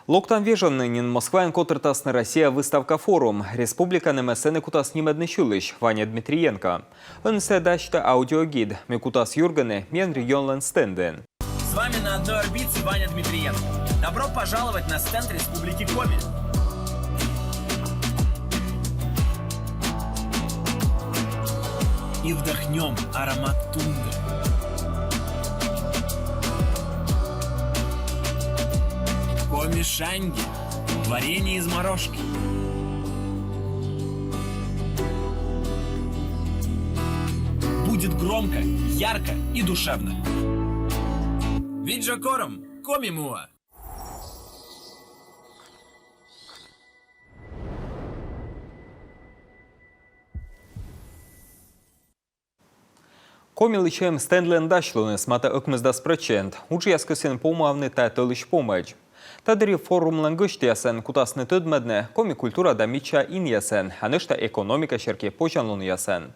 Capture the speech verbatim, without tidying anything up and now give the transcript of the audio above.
Локтан вежонын нин Москваын котыртасны «Россия» выставка-форум. Республиканым сэні кутас нимӧдны сьылысь Ваня Дмитриенко. Ӧні сійӧ дасьтӧ аудиогид, мый кутас юргыны миян регионлӧн стендын. С вами на одной орбите Ваня Дмитриенко. Добро пожаловать на стенд Республики Коми. И вдохнем аромат тундры. Коми шаньги. Варенье из морожки. Будет громко, ярко и душевно. Виджо корӧм, Коми муӧ. Комилы сиӧм стендлӧн дасьлуныс матӧ ӧкмысдас прӧчент. Уджъяс кӧсйӧны помавны та тӧлысь помӧдз. Та дырйи форумлӧн гӧсьтъясӧн кутасны тӧдмӧдны коми культура да мича инъясӧн, а нӧшта экономика серти позянлунъясӧн.